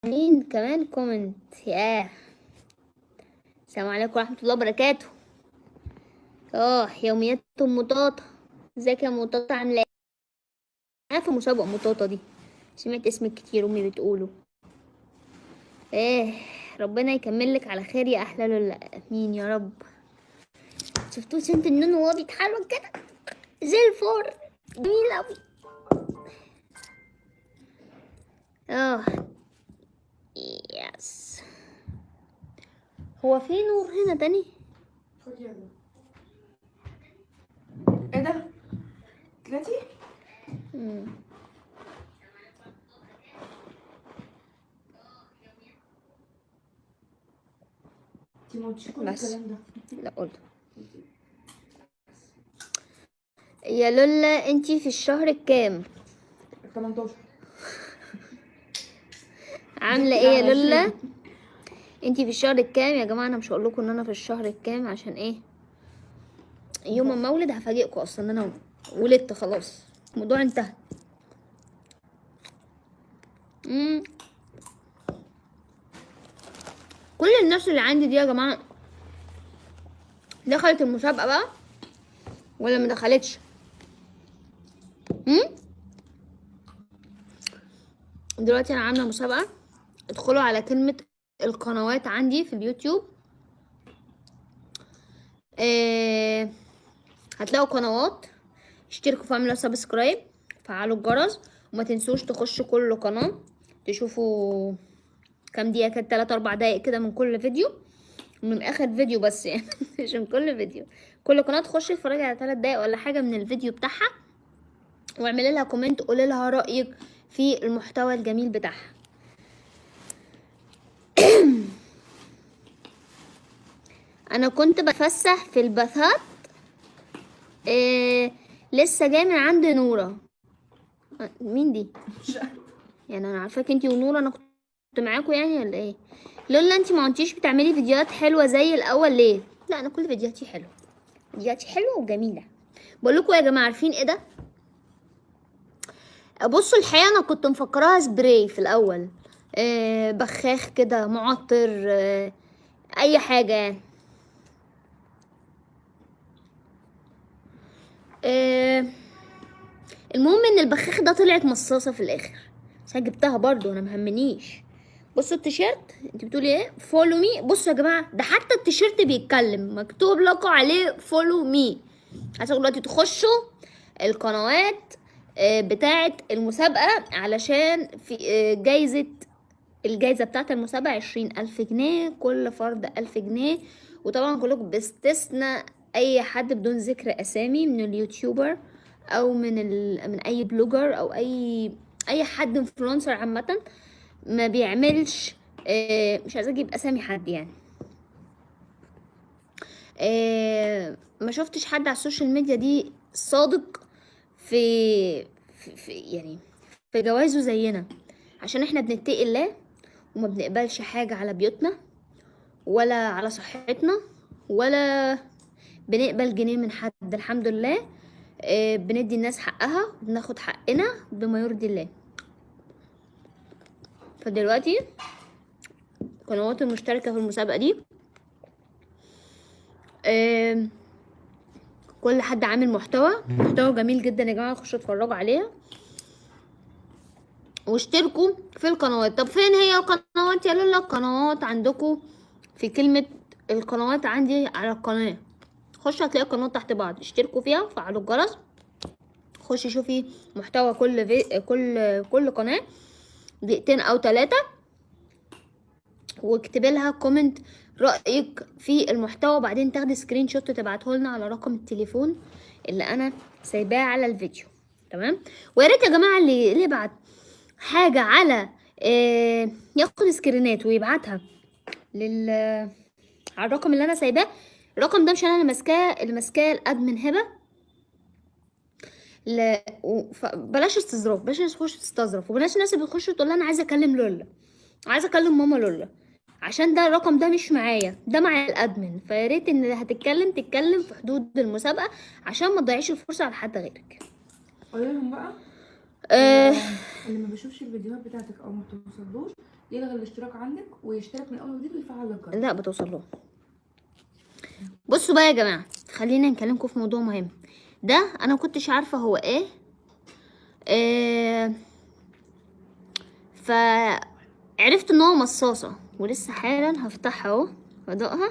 عاملين كمان comment. ياه، السلام عليكم ورحمة الله وبركاته. يوميات ام طاطا. ازيك يا ام طاطا، عاملة ايه؟ عارفة مسابقة ام طاطا دي؟ سمعت اسمك كتير امي بتقوله. ايه، ربنا يكمل لك على خير يا احلى لولا. امين يا رب. شفتوه سنت النون وهو بيتحرك كده زي الفار، جميل قوي. yes، هو في نور هنا تاني؟ خد يلا. ايه ده؟ طلعتي؟ انتي ما قلتيش كل بس. الكلام ده. لا قلت. يا لولا انتي في الشهر الكام؟ 18. عامله ايه يا لولا؟ انتي في الشهر الكام يا جماعة؟ انا مش هقول لكم ان انا في الشهر الكام عشان ايه، يوم ما اولد هفاجئكم اصلا ان انا ولدت خلاص، الموضوع انتهى. كل الناس اللي عندي دي يا جماعة دخلت المسابقة بقى ولا ما دخلتش؟ دلوقتي انا عامله مسابقة، ادخلوا على كلمة القنوات عندي في اليوتيوب، هتلاقوا قنوات، اشتركوا في اعملوا subscribe، فعلوا الجرس، وما تنسوش تخشوا كل قناة تشوفوا كام دقيقة كده، 3 4 دقايق كده من كل فيديو، من اخر فيديو بس يعني مش من كل فيديو، كل قناة تخش تتفرجي على 3 دقايق ولا حاجة من الفيديو بتاعها، واعملي لها comment، قولي لها رأيك في المحتوى الجميل بتاعها. انا كنت بتفسح في البثات، لسه جاي من عند نورة. مين دي؟ مش عارفة. انا عارفاك انتي ونورة، انا كنت معاكوا يعني ولا ايه؟ لولا انتي ما كنتيش بتعملي فيديوهات حلوة زي الاول ليه؟ لا انا كل فيديوهاتي حلوة، فيديوهاتي حلوة وجميلة. بقول لكم يا جماعة، عارفين ايه ده؟ بصوا الحقيقة انا كنت مفكراها سبراي في الاول، بخاخ كده معطر، اي حاجة يعني. المهم ان البخاخ ده طلعت مصاصة في الاخر، بس انا جبتها برضو، انا مهمنيش. بصوا التيشيرت، انت بتقولي ايه؟ follow me. بصوا يا جماعة، ده حتى التيشيرت بيتكلم، مكتوب لكم عليه follow me. عايزة دلوقتي تخشوا القنوات، بتاعة المسابقة، علشان في، الجايزة بتاعة المسابقة 20,000 جنيه، كل فرد 1000 جنيه، وطبعا كلكم باستثناء أي حد بدون ذكر أسامي من ال YouTuber أو من أي blogger أو أي حد influencer عامة ما بيعملش، مش عايزة أجيب أسامي حد يعني. ما شفتش حد على ال social media دي صادق في جوازه زينا، عشان احنا بنتقي الله وما بنقبلش حاجة على بيوتنا ولا على صحتنا ولا بنقبل جنيه من حد، الحمد لله. بندي الناس حقها وبناخد حقنا بما يرضي الله. فدلوقتي القنوات المشتركة في المسابقة دي، كل حد عامل محتوى جميل جدا يا جماعة، خشوا اتفرجوا عليها واشتركوا في القنوات. طب فين هي القنوات يا لولا؟ القنوات عندكم في كلمة القنوات عندي على القناة، خشوا هتلاقي القنوات تحت بعض، اشتركوا فيها وفعلوا الجرس، خشي شوفي محتوى كل قناة دقيقتين او 3، واكتبي لها comment رأيك في المحتوى، وبعدين تاخدي screenshot تبعته لنا على رقم التليفون اللي انا سايباه على الفيديو، تمام؟ ويا ريت يا جماعة اللي يبعت حاجة على، ياخد سكرينات ويبعتها على الرقم اللي انا سايباه. الرقم ده مش انا اللي ماسكاه، اللي ماسكاه ال admin هبه. لا، بلاش استظراف، بلاش الناس تخش تستظرف، وبلاش الناس اللي بتخش تقول لها انا عايزه اكلم لولا، عايزه اكلم ماما لولا، عشان ده الرقم ده مش معايا، ده مع ال admin. فيا ريت ان اللي هتتكلم تتكلم في حدود المسابقة عشان ما تضيعيش الفرصة على حد غيرك. قولي لهم بقى. اللي ما بيشوفش الفيديوهات بتاعتك او ما بتوصلوش يلغي الاشتراك عندك ويشترك من اول وجديد ويفعل الجرس. لا بتوصل لهم. بصوا بقى يا جماعة، خلينا نكلمكم في موضوع مهم. ده انا ما كنتش عارفه هو ايه، فعرفت ان هو مصاصه، ولسه حالا هفتحها اهو وادوقها.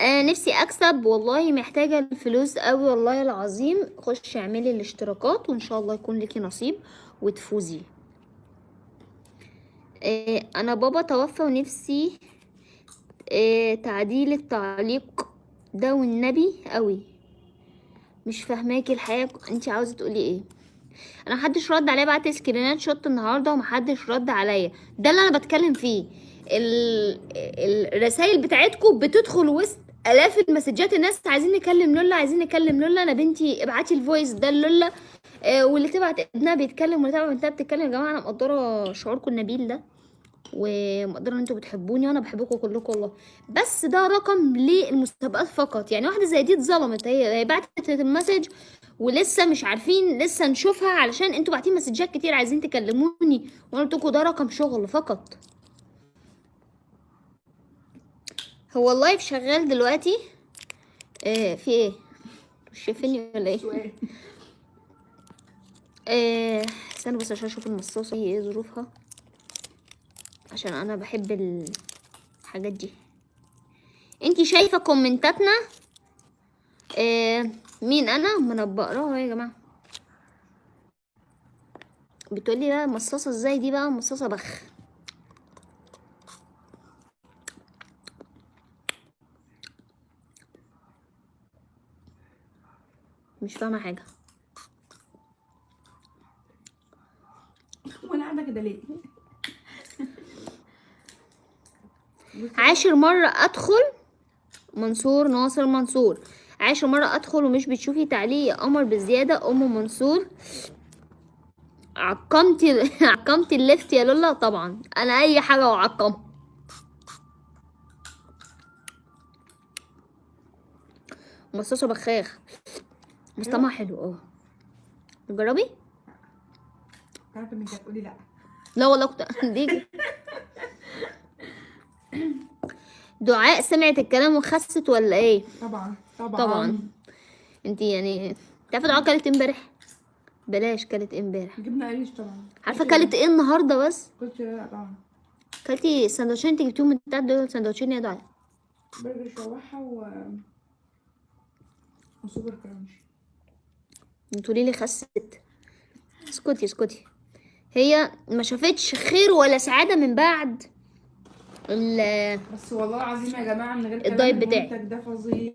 نفسي اكسب والله، محتاجه الفلوس قوي والله العظيم. خش اعملي الاشتراكات وان شاء الله يكون لك نصيب وتفوزي. انا بابا توفى ونفسي تعديل التعليق ده والنبي قوي. مش فاهماكي الحقيقة، انتي عاوزه تقولي ايه؟ انا محدش رد عليا، بعت screenshot النهارده ومحدش رد عليا. ده اللي انا بتكلم فيه. الرسائل بتاعتكم بتدخل وسط الاف المسجات. الناس عايزين نكلم لولا، عايزين نكلم لولا. انا بنتي ابعتي ال voice ده لولا، واللي تبعت ابنها بيتكلم واللي تبعت بنتها بتتكلم. يا جماعة انا مقدره شعوركم النبيل ده، ومقدره ان انتوا بتحبوني وانا بحبكم كلكم والله، بس ده رقم للمسابقات فقط. يعني واحدة زي دي اتظلمت، هي بعتت ال message ولسه مش عارفين، لسه نشوفها، علشان انتوا باعتين مسجات كتير عايزين تكلموني، وانا قلت لكم ده رقم شغل فقط. هو ال live شغال دلوقتي؟ في ايه؟ مش شايفيني ولا ايه؟ سؤال. استنى بس عشان اشوف المصاصه دي ايه ظروفها، عشان انا بحب الحاجات دي. انتي شايفه كومنتاتنا؟ مين انا؟ ما انا بقراها يا جماعة. بتقولي بقى مصاصه ازاي دي بقى؟ مصاصه بخ. مش فاهمه حاجة. وانا قاعدة كده ليه؟ عاشر مرة أدخل، منصور ناصر منصور، عاشر مرة أدخل ومش بتشوفي تعليق يا قمر بزيادة. أم منصور، عقمتي عقمتي اللفت يا لولا؟ طبعا أنا أي حاجة وعقمها. مصاصة بخاخ بس طعمها حلو. جربي. عارفه انك هتقولي لا. لا والله كنت دي دعاء سمعت الكلام وخست ولا ايه؟ طبعا طبعا طبعا. انت يعني تعرفي دعاء كلت امبارح؟ بلاش كلت امبارح. جبنه قريش طبعا. عارفه كلت ايه النهارده؟ بس قلت لا طبعا. كلتي سندوتشين انت جبتيهم من تحت دول، سندوتشين يا دعاء. برجر شوحه و super crunch. تقولي لي خست؟ اسكتي اسكتي. هي ما شافتش خير ولا سعادة من بعد بس والله العظيم يا جماعة من غير كلام الدايت بتاعي. المنتج ده فظيع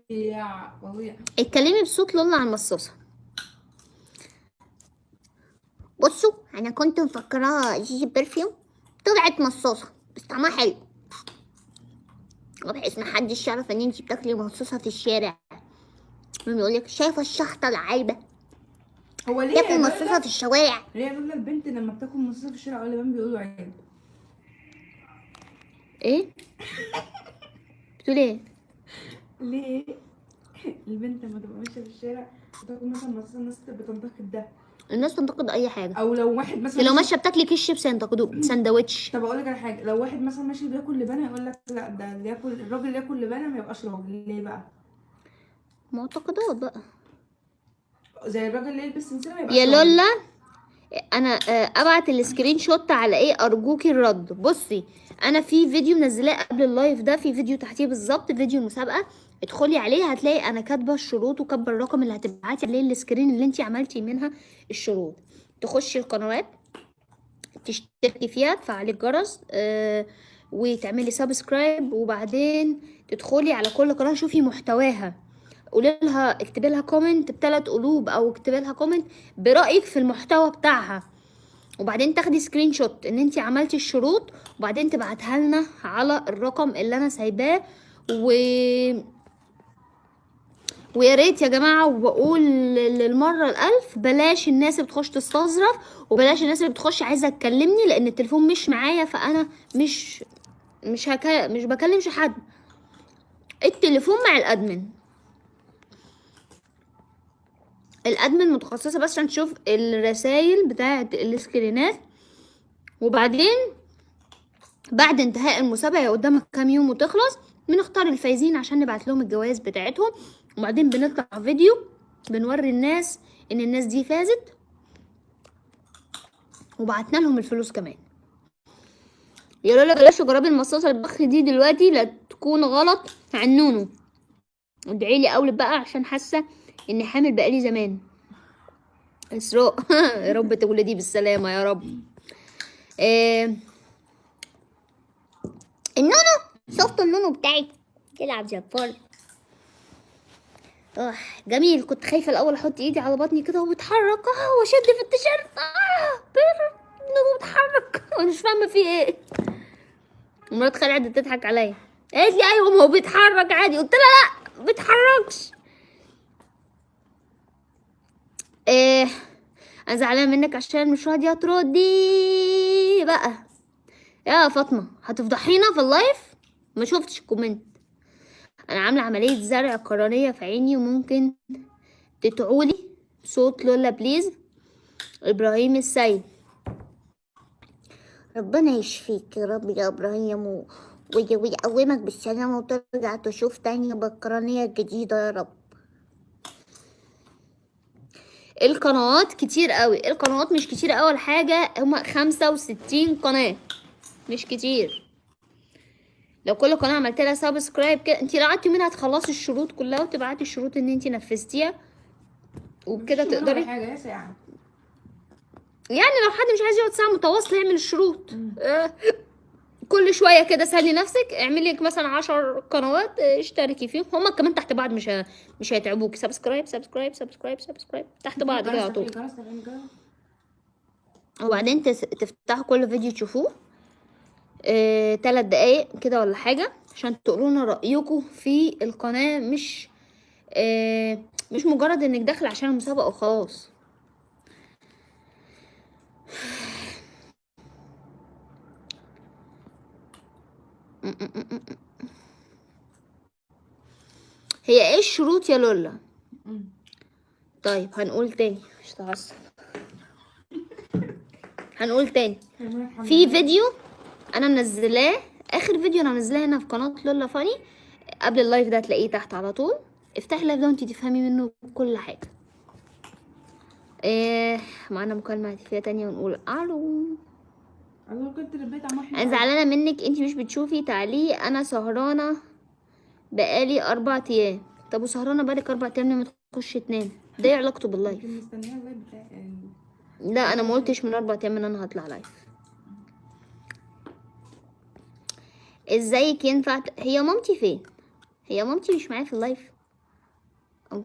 فظيع. اتكلمي بصوت لولا عن المصاصه. بصوا انا كنت مفكراها جيجي perfume، طلعت مصاصه بس طعمها حلو، وبحيث ما حدش يعرف ان انتي بتاكلي مصاصه في الشارع. يقول لك شايفه الشحطه العايبه هو ليه يا تاكل لولا؟ مصاصه في الشوارع؟ ليه يا لولا البنت لما بتاكل مصاصه في الشارع ولا بيقولوا عيب؟ ايه بتقولي ايه؟ ليه البنت لما تبقى ماشية في الشارع بتاكل مثلا مصاصه الناس بتنتقد ده؟ الناس تنتقد اي حاجة. او لو واحد مثلا لو ماشية بتاكلي كيس شيبسي ينتقدوك، سندوتش. طب اقول لك على حاجة، لو واحد مثلا ماشي بياكل لبانه يقول لك لا ده اللي ياكل الراجل اللي ياكل لبانه ما يبقاش راجل. ليه بقى؟ معتقدات بقى. زي الراجل اللي يلبس سلسلة ما يبقاش يا راجل. لولا انا ابعت ال screenshot على ايه؟ ارجوكي الرد. بصي انا في فيديو منزلاه قبل ال live ده، في فيديو تحتيه بالظبط فيديو المسابقة، ادخلي عليه هتلاقي انا كاتبه الشروط وكاتبه الرقم اللي هتبعتي عليه ال screen اللي انت عملتي منها الشروط. تخشي القنوات تشتركي فيها، تفعلي الجرس، وتعملي subscribe، وبعدين تدخلي على كل قناة شوفي محتواها، قولي لها اكتبي لها comment بثلاث قلوب، او اكتبي لها comment برايك في المحتوى بتاعها، وبعدين تاخدي screenshot ان انت عملتي الشروط، وبعدين تبعتها لنا على الرقم اللي انا سايباه. ويا ريت يا جماعة، وبقول للمرة الالف، بلاش الناس اللي بتخش تستظرف، وبلاش الناس اللي بتخش عايزه تكلمني، لان التليفون مش معايا، فانا مش بكلمش حد. التليفون مع ال admin، ال admin متخصصة بس عشان تشوف الرسائل بتاعه السكرينات. وبعدين بعد انتهاء المسابقة هي قدامك كام يوم وتخلص، بنختار الفايزين عشان نبعت لهم الجوائز بتاعتهم. وبعدين بنطلع فيديو بنوري الناس ان الناس دي فازت، وبعتنا لهم الفلوس كمان. يا لولا بلاش جربي المصاصة البخ دي دلوقتي، لا تكون غلط عنونو. ادعي لي اولد بقى عشان حاسة اني حامل بقالي زمان. اسراء يا رب تولدي بالسلامة يا رب. النونو، شفتوا النونو بتاعي تلعب جبار؟ جميل. كنت خايفة الأول أحط إيدي على بطني كده وبتحرك، وأشد في التيشيرت، النونو بيتحرك وأنا مش فاهمة فيه إيه. مرات خالي قعدت تضحك عليا، قالت لي أيوه ما هو بيتحرك عادي، قلت لها لا بيتحركش. أنا زعلانة منك عشان مش راضية تردي بقى يا فاطمة، هتفضحينا في ال live. ما شفتش ال comment. انا عامله عملية زرع قرنيه في عيني وممكن تدعولي صوت لولا please. ابراهيم السيد، ربنا يشفيك يا رب يا ابراهيم ويقومك بالسلامة وترجع تشوف تاني بالقرنيه الجديدة يا رب. القنوات كتير قوي، القنوات مش كتير قوي ولا حاجة، هما 65 قناة مش كتير. لو كل قناة عملت لها subscribe كده، انت لو قعدتي منها هتخلصي الشروط كلها وتبعتي الشروط ان انت نفذتيها وبكده مفيش يومين ولا تقدري. حاجة، هي ساعة. يعني لو حد مش عايز يقعد ساعة متواصلة يعمل الشروط. كل شوية كده سهلي نفسك، اعملي لك مثلا 10 قنوات، اشتركي فيهم، هما كمان تحت بعض مش هيتعبوك. subscribe subscribe subscribe subscribe تحت بعض كده على طول. جرس تفعيل جرس. وبعدين تفتحوا كل فيديو تشوفوه، 3 دقايق كده ولا حاجة، عشان تقولوا لنا رأيكم في القناة، مش مجرد انك داخل عشان المسابقة وخلاص. هي ايه الشروط يا لولا؟ طيب هنقول تاني، مش تعصب، هنقول تاني. في فيديو انا منزلاه، اخر فيديو انا منزلاه هنا في قناة لولا فاني قبل ال live ده، هتلاقيه تحت على طول. افتحي ال live ده وانتي تفهمي منه كل حاجة. معانا مكالمة هاتفية تانية ونقول الو. انا كنت ربيت عمار حلو انا قوي. زعلانة منك، انتي مش بتشوفي تعليق. انا سهرانة بقالي 4 ايام. طب وسهرانة بقالك 4 ايام ليه ما تخش تنام؟ ده ايه علاقته بال live؟ كنت مستنية ال live بتاعي. لا انا ما قلتش من 4 ايام ان انا هطلع live. ازيك؟ ينفع هي مامتي فين؟ هي مامتي مش معايا في ال live.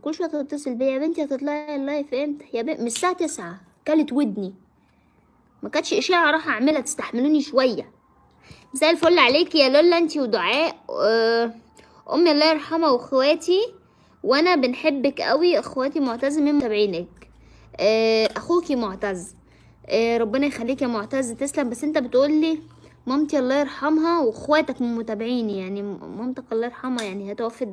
كل شوية تتصل بيا يا بنتي هتطلعي ال live امتى يا بنتي؟ من الساعة 9 كلت ودني، ما كانتش اشاعة راح اعملها، تستحملوني شوية. مساء الفل عليكي يا لولا انتي ودعاء. امي الله يرحمها واخواتي وانا بنحبك قوي. اخواتي معتز من متابعينك. اخوكي معتز. ربنا يخليك يا معتز، تسلم. بس انت بتقولي مامتي الله يرحمها واخواتك من متابعيني، يعني مامتك الله يرحمها يعني هتوفت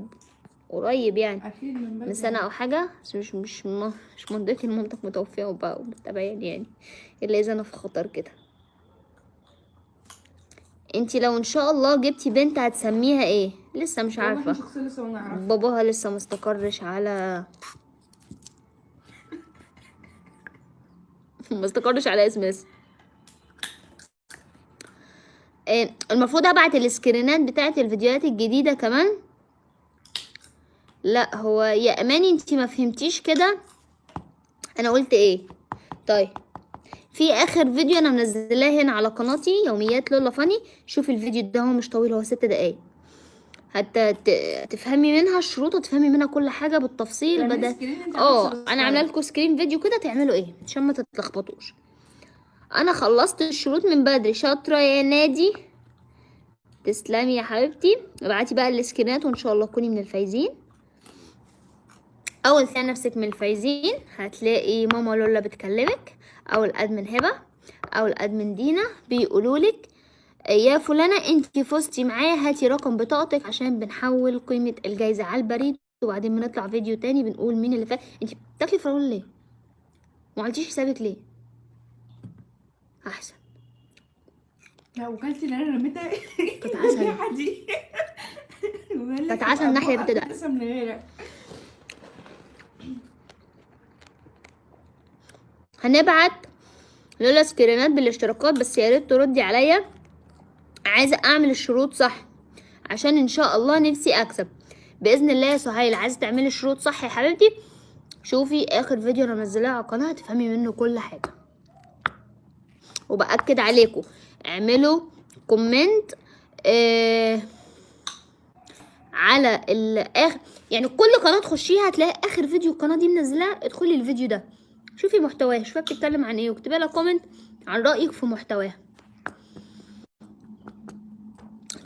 قريب يعني اكيد من بدري، من سنة او حاجة، بس مش منطقي ان مامتك متوفيه ومتابعيني يعني، الا اذا انا في خطر كده. انتي لو ان شاء الله جبتي بنت هتسميها ايه؟ لسه مش والله احنا عارفه، شخصيا لسه ما نعرفش. باباها لسه ما استقرش على ما استقرش على اسم لسه. المفروض ابعت السكرينات بتاعت الفيديوهات الجديدة كمان. لا هو يا اماني انتي ما فهمتيش كده انا قلت ايه. طيب في اخر فيديو انا منزلاه هنا على قناتي يوميات لولا فاني، شوفي الفيديو ده، هو مش طويل، هو 6 دقايق، حتى تفهمي منها الشروط وتفهمي منها كل حاجة بالتفصيل. تعملي بدل screen انت عامله انا عامله لكم screen فيديو كده تعملوا ايه عشان ما تتلخبطوش. انا خلصت الشروط من بدري. شاطرة يا نادي، تسلمي يا حبيبتي. ابعتي بقى السكرينات وان شاء الله تكوني من الفايزين. اول تلاقي نفسك من الفايزين هتلاقي ماما لولا بتكلمك، او ال admin هبه، او ال admin دينا، بيقولولك يا فلانه انتي فزتي معايا، هاتي رقم بطاقتك عشان بنحول قيمة الجايزة على البريد، وبعدين بنطلع فيديو تاني بنقول مين اللي فاز. انتي بتاكلي فراوله ليه؟ ما عملتيش حسابك ليه؟ احسن. لا وكلتي اللي انا رميتها. كانت عسل. الريحة دي. بقول لك كانت عسل يبقى الناحية بقك بتدق. لسه من غيرك. هنبعت لولا سكرينات بالاشتراكات، بس يا ريت تردي عليا، عايزه اعمل الشروط صح عشان ان شاء الله نفسي اكسب باذن الله. يا سهيل عايزه تعملي الشروط صح يا حبيبتي، شوفي اخر فيديو انا منزلاه على القناة هتفهمي منه كل حاجة. وباكد عليكم اعملوا comment على الاخر، يعني كل قناة تخشيها هتلاقي اخر فيديو القناة دي منزلاه، ادخلي الفيديو ده شوفي محتواها، شوفي بتتكلم عن ايه، واكتبي لها comment عن رايك في محتواها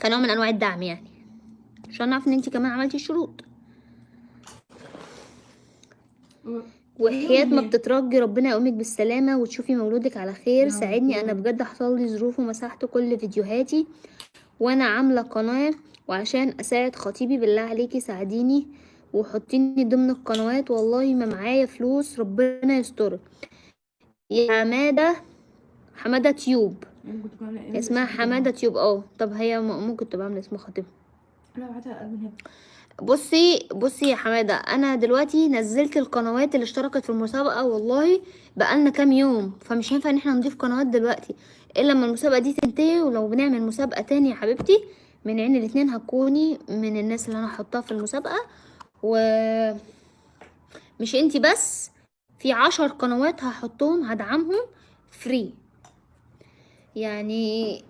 كنوع من انواع الدعم، يعني عشان نعرف ان انت كمان عملتي الشروط. وحياة ما بتترجي ربنا يقومك بالسلامة وتشوفي مولودك على خير. يا ساعدني انا رب. بجد، حصل لي ظروف ومسحت كل فيديوهاتي وانا عاملة قناة، وعشان اساعد خطيبي بالله عليكي ساعديني وحطيني ضمن القنوات، والله ما معايا فلوس ربنا يسترك. يا حمادة، حمادة تيوب، ممكن تكون عاملة إيه؟ اسمها حمادة تيوب. طب هي ممكن تبقى عاملة اسم خطيبها. انا بعتها قلب هبه. بصي يا حمادة، انا دلوقتي نزلت القنوات اللي اشتركت في المسابقة، والله بقالنا كام يوم، فمش هينفع ان احنا نضيف قنوات دلوقتي الا لما المسابقة دي تنتهي. ولو بنعمل مسابقة تاني يا حبيبتي من عين الاتنين هتكوني من الناس اللي انا هحطها في المسابقة. و مش انتي بس، في 10 قنوات هحطهم هدعمهم free، يعني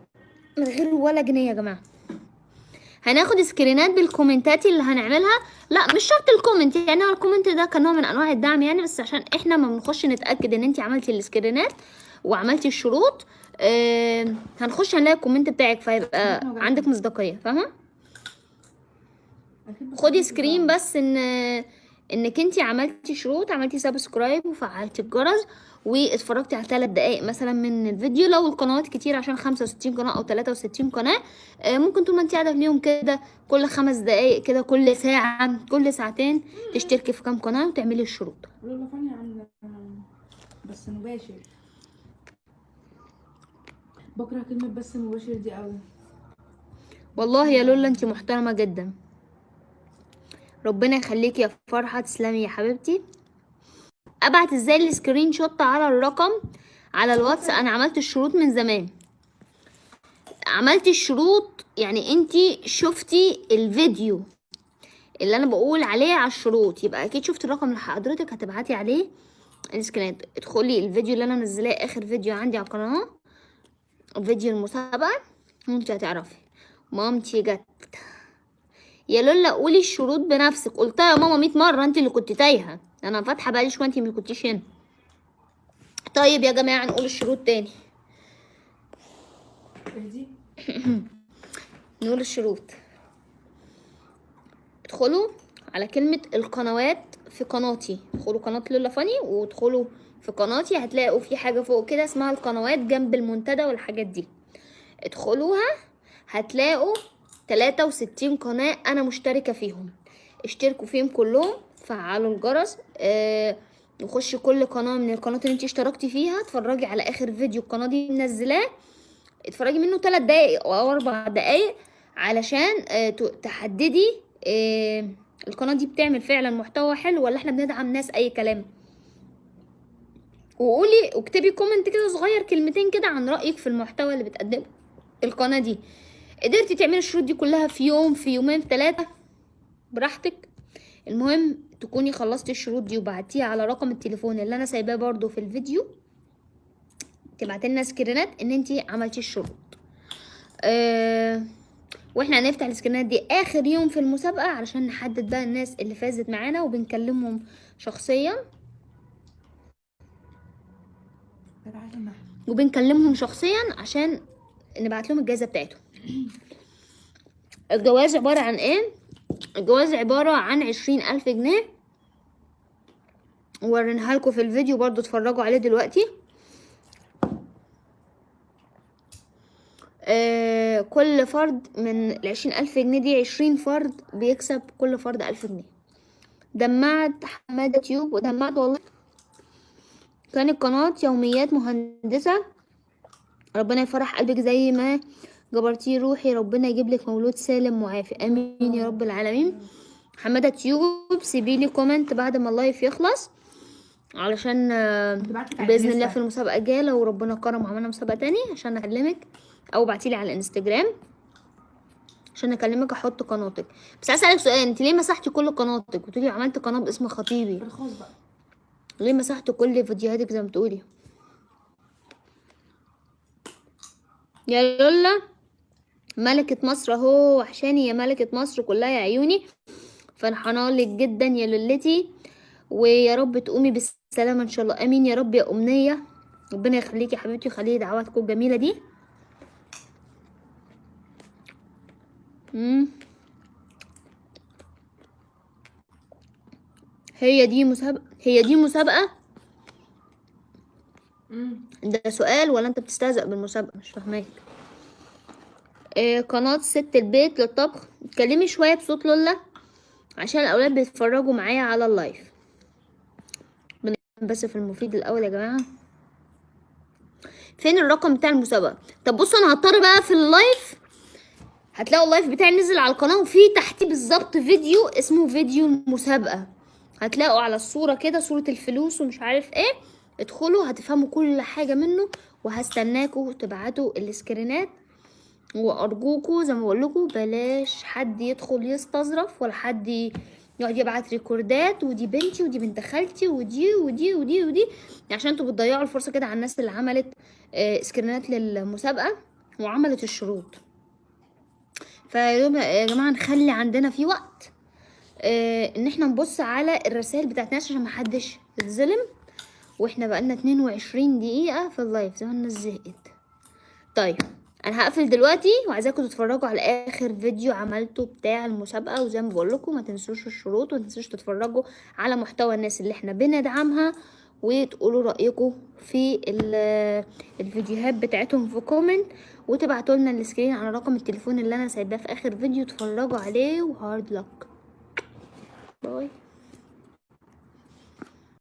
من غير ولا جنيه يا جماعة. هناخد سكرينات بالكومنتات اللي هنعملها، لا مش شرط ال comment، يعني هو ال comment ده كنوع من انواع الدعم يعني، بس عشان احنا ما بنخش نتاكد ان انت عملتي السكرينات وعملتي الشروط. هنخش هنلاقي ال comment بتاعك، فيبقى عندك مصداقية، فاهمه؟ أكيد بس خدي أكيد screen طبعاً. بس انك انت عملتي شروط، عملتي subscribe وفعلتي الجرس واتفرجتي على 3 دقايق مثلا من الفيديو. لو القنوات كتير عشان 65 قناة او 63 قناة، ممكن طول ما انت قاعدة في اليوم كده كل 5 دقايق كده، كل ساعة كل ساعتين تشتركي في كام قناة وتعملي الشروط. لولا فاني عاملة بس مباشر. بكره كلمة بس مباشر دي قوي. والله يا لولا انت محترمة جدا، ربنا يخليكي يا فرحة، تسلمي يا حبيبتي. ابعت ازاي ال screenshot على الرقم على الواتس؟ انا عملت الشروط من زمان، عملت الشروط يعني انتي شفتي الفيديو اللي انا بقول عليه على الشروط، يبقى اكيد شفتي الرقم اللي حضرتك هتبعتي عليه السكرينات. ادخلي الفيديو اللي انا منزلاه اخر فيديو عندي على القناة، فيديو المسابقة، وانتي هتعرفي. مامتي جت يا لولا قولي الشروط بنفسك، قلتها يا ماما 100 مرة، انت اللي كنت تايهة، انا فاتحة بقالي شوية انت ما كنتيش هنا. طيب يا جماعة نقول الشروط تاني، اهدي. نقول الشروط. ادخلوا على كلمة القنوات في قناتي، ادخلوا قناة لولا فاني وادخلوا في قناتي، هتلاقوا في حاجة فوق كده اسمها القنوات جنب المنتدى والحاجات دي، ادخلوها هتلاقوا 63 قناة أنا مشتركة فيهم، اشتركوا فيهم كلهم، فعلوا الجرس، وخشي كل قناة من القنوات اللي انت اشتركتي فيها، اتفرجي على آخر فيديو القناة دي منزلاه، اتفرجي منه 3 دقايق أو 4 دقايق علشان تحددي القناة دي بتعمل فعلا محتوى حلو ولا احنا بندعم ناس أي كلام. وقولي واكتبي comment كده صغير، كلمتين كده عن رأيك في المحتوى اللي بتقدمه القناة دي. قدرتي تعملي الشروط دي كلها في يوم، في يومين، في 3، براحتك. المهم تكوني خلصتي الشروط دي وبعتيها على رقم التليفون اللي انا سايباه برضو في الفيديو، تبعتي لنا سكرينات ان انتي عملتي الشروط. واحنا هنفتح السكرينات دي اخر يوم في المسابقة علشان نحدد بقى الناس اللي فازت معانا، وبنكلمهم شخصيا، وبنكلمهم شخصيا عشان نبعت لهم الجائزة بتاعتهم. الجواز عبارة عن ايه؟ الجواز عبارة عن 20,000 جنيه، وريناها لكم في الفيديو برضو، اتفرجوا عليه دلوقتي. كل فرد من 20,000 جنيه دي 20 فرد بيكسب كل فرد 1000 جنيه. دمعت حمادة تيوب ودمعت والله. كانت قناة يوميات مهندسة ربنا يفرح قلبك زي ما جبرتيه روحي، ربنا يجيب لك مولود سالم معافي، امين يا رب العالمين. حمادة تيوب، سيبيلي comment بعد ما ال live يخلص، علشان تبعتلك على باذن الله الانستا. في المسابقة الجاية لو ربنا كرم وعملنا مسابقة تاني عشان اكلمك، او ابعتيلي على الانستجرام عشان اكلمك احط قناتك. بس عايز اسالك سؤال، انت ليه مسحتي كل قناتك وتقولي عملت قناة باسم خطيبي؟ في الخاص بقى. ليه مسحت كل فيديوهاتك زي ما بتقولي؟ يا لولا ملكة مصر اهو، وحشاني يا ملكة مصر كلها يا عيوني، فرحانة لك جدا يا لولتي، ويا رب تقومي بالسلامة ان شاء الله، امين يا رب يا امنية، ربنا يخليكي يا حبيبتي ويخلي دعواتكم الجميلة دي. هي دي مسابقة؟ هي دي مسابقة؟ ده سؤال ولا انت بتستهزأ بالمسابقة؟ مش فاهماك. قناة ست البيت للطبخ، اتكلمي شوية بصوت لولا عشان الأولاد بيتفرجوا معايا على ال live. بس في المفيد الأول يا جماعة، فين الرقم بتاع المسابقة؟ طب بصوا، أنا هضطر بقى في ال live، هتلاقوا ال live بتاعي نزل على القناة وفي تحتيه بالظبط فيديو اسمه فيديو المسابقة، هتلاقوا على الصورة كده صورة الفلوس ومش عارف ايه، ادخلوا هتفهموا كل حاجة منه. وهستناكوا تبعتوا السكرينات، وارجوكوا زي ما بقول لكم بلاش حد يدخل يستظرف ولا حد يقعد يبعت ريكوردات ودي بنتي ودي بنت خالتي ودي ودي ودي ودي، عشان انتوا بتضيعوا الفرصة كده على الناس اللي عملت سكرينات للمسابقه وعملت الشروط. فيا جماعة نخلي عندنا في وقت ان احنا نبص على الرسائل بتاعت الناس عشان محدش يتظلم. واحنا بقالنا 22 دقيقة في ال live، زي ما الناس زهقت. طيب انا هقفل دلوقتي، وعايزاكم تتفرجوا على اخر فيديو عملته بتاع المسابقة، وزي ما بقول لكم ما تنسوش الشروط، وما تنسوش تتفرجوا على محتوى الناس اللي احنا بندعمها، وتقولوا رايكم في الفيديوهات بتاعتهم في comment، وتبعتوا لنا ال screen على رقم التليفون اللي انا سايباه في اخر فيديو، اتفرجوا عليه. و hard luck، bye.